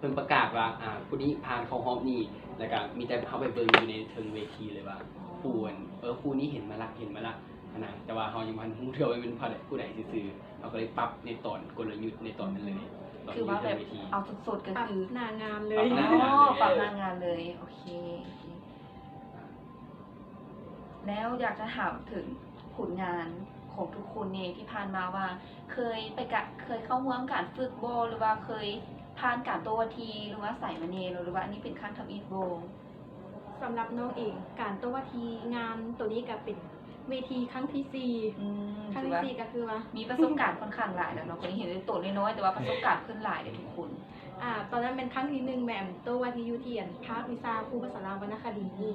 ເພິ່ນປະກາດວ່າ ອ່າ ຜູ້ນີ້ຜ່ານເຂົ້າຮອບນີ້ ແລ້ວກະມີແຕ່ເຮົາໄປເບິ່ງຢູ່ໃນເທິງເວທີເລີຍວ່າ ຜູ້ອັນ ເອີ ຜູ້ນີ້ເຫັນມາລະ ເຫັນມາລະຫັ້ນນະ ແຕ່ວ່າເຮົາຍັງບໍ່ທັນຮູ້ເທື່ອວ່າແມ່ນໃຜ ຜູ້ໃດຊື່ໆ ເຮົາກໍເລີຍປັບໃນຕອນ ກົນລະຍຸດໃນຕອນນັ້ນເລີຍ ຕອນຢູ່ເທິງເວທີ ຄືວ່າແບບເອົາສົດໆ ກໍຄື ປັບໜ້າງານເລີຍ ປັບໜ້າງານເລີຍ ໂອເຄ ແລ້ວຢາກຈະຖາມເຖິງຜົນງານຂອງທຸກຄົນແດ່ ທີ່ຜ່ານມາວ່າເຄີຍໄປກະ ເຄີຍເຂົ້າຮ່ວມການຝຶກບໍ່ ຫຼືວ່າເຄີຍຜ່ານການໂຕ້ວາທີ ຫຼືວ່າໄສມາແດ່ ຫຼືວ່າອັນນີ້ເປັນຄັ້ງທຳອິດບໍ່? ສຳລັບນ້ອງເອງ ການໂຕ້ວາທີງານໂຕນີ້ກະເປັນເວທີຄັ້ງທີສີ່ ອືມ ຄັ້ງທີສີ່ ຖືວ່າ ກະຄືວ່າມີປະສົບການຂ້ອນຂ້າງຫຼາຍແລ້ວເນາະ ເຫັນໂຕນ້ອຍໆ ແຕ່ວ່າປະສົບການເພິ່ນຫຼາຍເດ້ທຸກຄົນ. ອ່າ ຕອນນັ້ນແມ່ນຄັ້ງທີໜຶ່ງ ແມ່ນໂຕ້ວາທີຢູ່ທີ່ອັນພາກວິຊາຄູພາສາລາວວັນນະຄະດີນີ້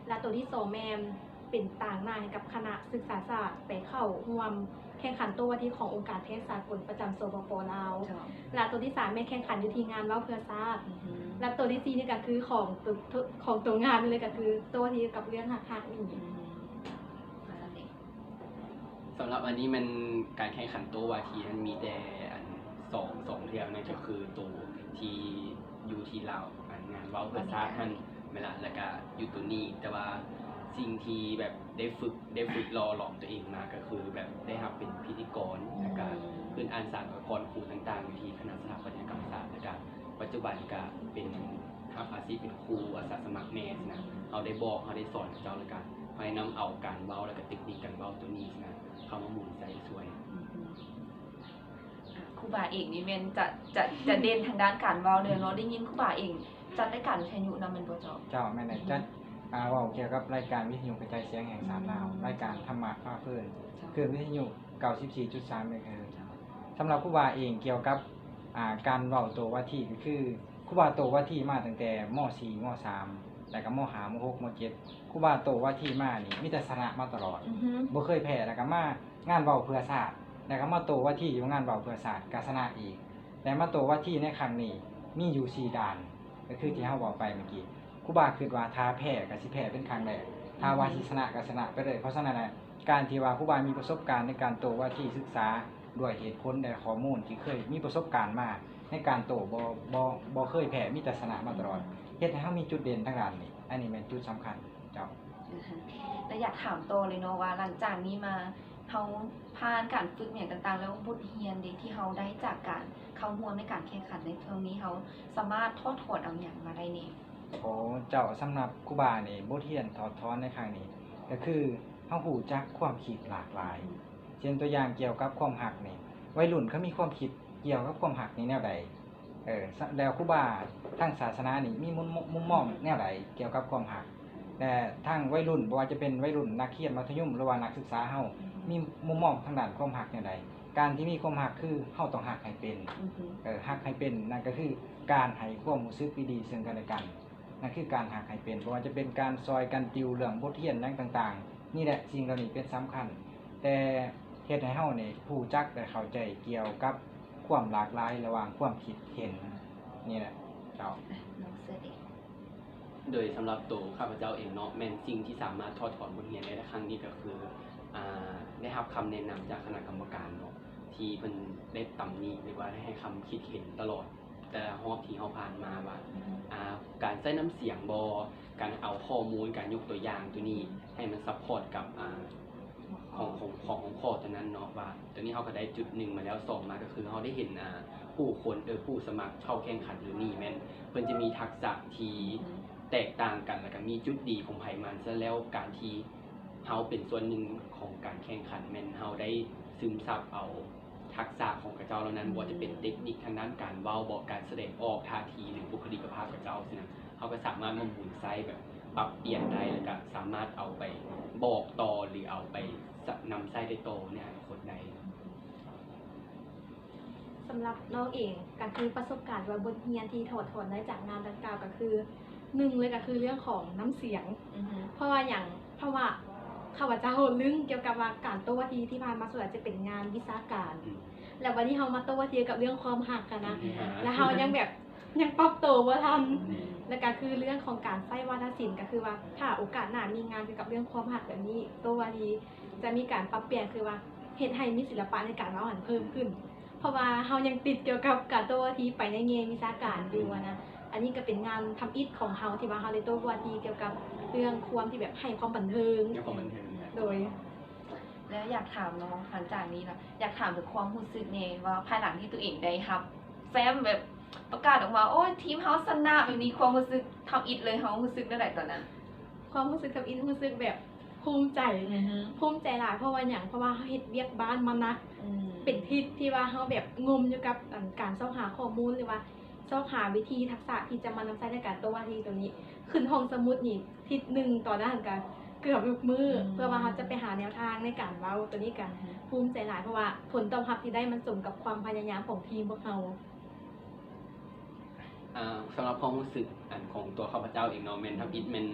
ແລະໂຕທີສອງແມ່ນເປັນຕາງໜ້າໃຫ້ກັບຄະນະສຶກສາສາດໄປເຂົ້າຮ່ວມແຂ່ງຂັນໂຕ້ວາທີຂອງອົງການແພດສາກົນປະຈຳ ສປປ ລາວ ເຈົ້າ ແລະໂຕທີສາມແມ່ນແຂ່ງຂັນຢູ່ທີ່ງານເວົ້າເພື່ອຊາດ ອືຮຶ ແລະໂຕທີສີ່ນີ້ກະຄືຂອງໂຕ ຂອງໂຕງານນີ້ເລີຍ ກະຄືໂຕ້ວາທີກັບເລື່ອງຮັກໆນີ້ ອືຮຶ ປະມານນັ້ນເອງ. ສຳລັບອັນນີ້ແມ່ນການແຂ່ງຂັນໂຕ້ວາທີນັ້ນມີແຕ່ອັນສອງ ສອງເທື່ອ ນັ້ນກໍຄືໂຕທີ່ຢູ່ທີ່ລາວ ອັນງານເວົ້າເພື່ອຊາດຫັ້ນແມ່ນລະ ແລ້ວກະຢູ່ໂຕນີ້ ແຕ່ວ່າສິ່ງທີ່ແບບໄດ້ຝຶກ ໄດ້ຝຶກຫຼໍ່ຫຼອມຕົວເອງມາກໍຄືແບບໄດ້ຮັບເປັນພິທີກອນ ແລ້ວກະ ອືມ ຂຶ້ນອ່ານສານອວຍພອນຄູຕ່າງໆ ຢູ່ທີ່ຄະນະສະຖາປັດຕະຍະກຳສາດ ແລ້ວກະປັດຈຸບັນກະເປັນຮັບອາຊີບເປັນຄູອາສາສະໝັກແດ່ຊີ້ນະ ເຮົາໄດ້ບອກ ເຮົາໄດ້ສອນເຂົາເຈົ້າ ແລ້ວກະ ໃຫ້ນຳເອົາການເວົ້າ ແລ້ວກະເຕັກນິກການເວົ້າໂຕນີ້ນະ ເຂົ້າມາໝູນໃສ່ຊ່ວຍ. ອືມ ອ່າ ຄູບາເອງນີ້ແມ່ນຈະ ຈະ ຈະເດັ່ນທາງດ້ານການເວົ້າເລີຍເນາະ ໄດ້ຍິນຄູບາເອງຈັດລາຍການວິທະຍຸນຳແມ່ນບໍ່ເຈົ້າ? ເຈົ້າ ແມ່ນແຫຼະ ຈັດ ອ່າ ເວົ້າກ່ຽວກັບລາຍການວິທະຍຸກະຈາຍສຽງແຫ່ງຊາດລາວ ອືມ ລາຍການທຳມະພາເພີນ ເຈົ້າ ຄື່ນວິທະຍຸ ເກົ້າສິບສີ່ຈຸດສາມ ເມກາເຮີດ. ເຈົ້າ ສຳລັບຄູບາເອງກ່ຽວກັບ ອ່າ ການເວົ້າໂຕ້ວາທີ ກໍຄືຄູບາໂຕ້ວາທີມາຕັ້ງແຕ່ ມໍສີ່ ມໍສາມ ແລ້ວກະ ມໍຫ້າ ມໍຫົກ ມໍເຈັດ ຄູບາໂຕ້ວາທີມານີ້ມີແຕ່ຊະນະມາຕະຫຼອດ ອືຮຶ ບໍ່ເຄີຍແພ້ ແລ້ວກະມາງານເວົ້າເພື່ອຊາດ ແລ້ວກະມາໂຕ້ວາທີຢູ່ງານເວົ້າເພື່ອຊາດກະຊະນະອີກ ແລະມາໂຕ້ວາທີໃນຄັ້ງນີ້ມີຢູ່ສີ່ດ່ານ ກໍຄືທີ່ເຮົາເວົ້າໄປເມື່ອກີ້ ຄູບາຄິດວ່າຖ້າແພ້ກະຊິແພ້ເປັນຄັ້ງແລກ ຖ້າວ່າ ອືຮຶ ຊິຊະນະກະຊະນະໄປເລີຍ ເພາະສະນັ້ນແຫຼະ ການທີ່ວ່າຄູບາມີປະສົບການໃນການໂຕ້ວາທີ ສຶກສາດ້ວຍເຫດຜົນ ແລະ ຂໍ້ມູນທີ່ເຄີຍມີປະສົບການມາໃນການໂຕ້ ບໍ່ ບໍ່ ບໍ່ເຄີຍແພ້ ມີແຕ່ຊະນະມາຕະຫຼອດ ເຮັດໃຫ້ເຮົາມີຈຸດເດັ່ນທາງດ້ານນີ້ ອັນນີ້ແມ່ນຈຸດສຳຄັນເຈົ້າ. ແລະຢາກຖາມຕໍ່ເລີຍເນາະວ່າ ຫຼັງຈາກນີ້ມາ ເຮົາຜ່ານການຝຶກຫຍັງຕ່າງໆ ແລ້ວບົດຮຽນເດ ທີ່ເຮົາໄດ້ຈາກການເຂົ້າຮ່ວມໃນການແຂ່ງຂັນໃນຄັ້ງນີ້ ເຮົາສາມາດຖອດຖອນເອົາຫຍັງມາໄດ້ແດ່? ໂອ້ ເຈົ້າ ສຳລັບຄູບານີ້ ບົດຮຽນຖອດຖອນໃນຄັ້ງນີ້ ກໍຄືເຮົາຮູ້ຈັກຄວາມຄິດຫຼາກຫຼາຍ ເຊັ່ນຕົວຢ່າງກ່ຽວກັບຄວາມຮັກນີ້ ໄວລຸ້ນເຂົາມີຄວາມຄິດກ່ຽວກັບຄວາມຮັກນີ້ແນວໃດ? ເອີ ແລ້ວຄູບາທາງສາສະໜານີ້ມີມຸມ ມຸມມອງແນວໃດກ່ຽວກັບຄວາມຮັກ? ແລະທາງໄວລຸ້ນ ບໍ່ວ່າຈະເປັນໄວລຸ້ນນັກຮຽນມັດທະຍົມ ຫຼືວ່ານັກສຶກສາເຮົາ ມີມຸມມອງທາງດ້ານຄວາມຮັກແນວໃດ? ການທີ່ມີຄວາມຮັກຄືເຮົາຕ້ອງຮັກໃຫ້ເປັນ ອືຮຶ ເອີ ຮັກໃຫ້ເປັນ ນັ້ນກໍຄືການໃຫ້ຄວາມຮູ້ສຶກດີໆເຊິ່ງກັນແລະກັນ ນັ້ນຄືການຮັກໃຫ້ເປັນ ບໍ່ວ່າຈະເປັນການຊ່ອຍກັນຕິວເລື່ອງບົດຮຽນຫຍັງຕ່າງໆ ນີ້ແຫຼະ ສິ່ງເຫຼົ່ານີ້ເປັນສຳຄັນ ແຕ່ເຮັດໃຫ້ເຮົານີ້ຮູ້ຈັກ ແລະ ເຂົ້າໃຈກ່ຽວກັບຄວາມຫຼາກຫຼາຍລະຫວ່າງຄວາມຄິດເຫັນ ນີ້ແຫຼະເຈົ້າ. ໂດຍສຳລັບໂຕຂ້າພະເຈົ້າເອງເນາະ ແມ່ນສິ່ງທີ່ສາມາດຖອດຖອນບົດຮຽນໄດ້ໃນຄັ້ງນີ້ກໍຄື ອ່າ ໄດ້ຮັບຄຳແນະນຳຈາກຄະນະກຳມະການເນາະ ທີ່ເພິ່ນໄດ້ຕຳໜິ ຫຼືວ່າໄດ້ໃຫ້ຄຳຄິດເຫັນຕະຫຼອດ ແຕ່ລະຮອບທີ່ເຮົາຜ່ານມາວ່າ ອ່າ ການໃຊ້ນ້ຳສຽງບໍ ການເອົາຂໍ້ມູນ ການຍົກຕົວຢ່າງໂຕນີ້ໃຫ້ມັນຊັບພອດກັບ ອ່າ ຂອງ ຂອງ ຂອງຫົວຂໍ້ຕົວນັ້ນເນາະ ວ່າໂຕນີ້ເຮົາກໍໄດ້ຈຸດໜຶ່ງມາແລ້ວ ສອງມາກໍຄືເຮົາໄດ້ເຫັນ ອ່າ ຜູ້ຄົນ ເອີ ຜູ້ສະໝັກເຂົ້າແຂ່ງຂັນໂຕນີ້ແມ່ນເພິ່ນຈະມີທັກສະທີ່ແຕກຕ່າງກັນ ແລ້ວກໍມີຈຸດດີຂອງໃຜມັນ ສະນັ້ນແລ້ວການທີ່ ເຮົາເປັນສ່ວນໜຶ່ງຂອງການແຂ່ງຂັນ ແມ່ນເຮົາໄດ້ຊຶມຊັບເອົາທັກສະຂອງເຂົາເຈົ້າເຫຼົ່ານັ້ນ ອືມ ບໍ່ວ່າຈະເປັນເຕັກນິກທາງດ້ານການເວົ້າບໍ ການສະແດງອອກທ່າທີ ຫຼື ບຸກຄະລິກກະພາບເຂົາເຈົ້າຊີ້ນະ ເຮົາກໍສາມາດມາໝູນໃຊ້ແບບປັບປ່ຽນໄດ້ ແລ້ວກໍສາມາດເອົາໄປບອກຕໍ່ ຫຼື ເອົາໄປນຳໃຊ້ໄດ້ຕໍ່ໃນອະນາຄົດໄດ້. ສຳລັບນ້ອງເອງ ກໍຄືປະສົບການ ຫຼືວ່າບົດຮຽນທີ່ຖອດຖອນໄດ້ຈາກງານດັ່ງກ່າວ ກໍຄື ໜຶ່ງເລີຍກໍຄືເລື່ອງຂອງນ້ຳສຽງ ອືຮຶ ເພາະວ່າຫຍັງ ເພາະວ່າຂ້າພະເຈົ້າລຶ້ງກ່ຽວກັບວ່າການໂຕ້ວາທີທີ່ຜ່ານມາສ່ວນຫຼາຍຈະເປັນງານວິຊາການ ອືມ ແລ້ວບັດນີ້ເຮົາມາໂຕ້ວາທີກັບເລື່ອງຄວາມຮັກຫັ້ນນະ ອືມ ແລ້ວເຮົາຍັງແບບ ຍັງປັບໂຕບໍ່ທັນ ອືມ ແລ້ວກໍຄືເລື່ອງຂອງການໃຊ້ວາທະສິນ ກໍຄືວ່າຖ້າໂອກາດໜ້າມີງານກ່ຽວກັບເລື່ອງຄວາມຮັກແບບນີ້ ໂຕ້ວາທີຈະມີການປັບປ່ຽນ ຄືວ່າເຮັດໃຫ້ມີສິລະປະໃນການເວົ້າຫັ້ນເພີ່ມຂຶ້ນ ອືມ ເພາະວ່າເຮົາຍັງຕິດກ່ຽວກັບການໂຕ້ວາທີໄປໃນແງ່ວິຊາການຢູ່ຫັ້ນນະ. ອັນນີ້ກໍເປັນງານທຳອິດຂອງເຮົາ ທີ່ວ່າເຮົາໄດ້ໂຕ້ວາທີກ່ຽວກັບເລື່ອງຄວາມທີ່ແບບໃຫ້ຄວາມບັນເທີງ ໃຫ້ຄວາມບັນເທີງ. ໂດຍ ແລ້ວຢາກຖາມເນາະ ຫຼັງຈາກນີ້ນະ ຢາກຖາມເຖິງຄວາມຮູ້ສຶກແດ່ວ່າ ພາຍຫຼັງທີ່ຕົວເອງໄດ້ຮັບແຟ້ມແບບປະກາດອອກມາ ໂອ້ຍ ທີມເຮົາຊະນະ ແບບນີ້ ຄວາມຮູ້ສຶກທຳອິດເລີຍ ເຮົາຮູ້ສຶກແນວໃດຕອນນັ້ນ? ຄວາມຮູ້ສຶກທຳອິດ ຮູ້ສຶກແບບພູມໃຈ ອືຮຶ ພູມໃຈຫຼາຍ. ເພາະວ່າຫຍັງ? ເພາະວ່າເຮົາເຮັດວຽກບ້ານມາໜັກ ອືມ ເປັນທິດທີ່ວ່າເຮົາແບບງົມຢູ່ກັບ ອັນ ການຊອກຫາຂໍ້ມູນ ຫຼືວ່າຊອກຫາວິທີທັກສະທີ່ຈະມານຳໃຊ້ໃນການໂຕ້ວາທີໂຕນີ້. ຂຶ້ນຫ້ອງສະໝຸດນີ້ທິດໜຶ່ງ ຕອນນັ້ນກໍເກືອບທຸກມື້ ອືມ ເພື່ອວ່າເຮົາຈະໄປຫາແນວທາງໃນການເວົ້າໂຕນີ້. ກໍ ອືຮຶ ພູມໃຈຫຼາຍ ເພາະວ່າຜົນຕອບຮັບທີ່ໄດ້ມັນສົມກັບຄວາມພະຍາຍາມຂອງທີມພວກເຮົາ. ອ່າ ສຳລັບຄວາມຮູ້ສຶກ ອັນ ຂອງຕົວຂ້າພະເຈົ້າເອງເນາະ ແມ່ນທຳອິດແມ່ນ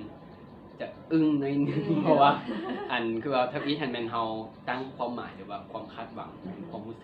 ຈະອຶ້ງໜ້ອຍໜຶ່ງ ອືມ ເພາະວ່າ ອັນ ຄືວ່າທຳອິດຫັ້ນແມ່ນເຮົາຕັ້ງຄວາມໝາຍ ຫຼືວ່າຄວາມຄາດຫວັງ ອືມ ຄວາມຮູ້ສຶກ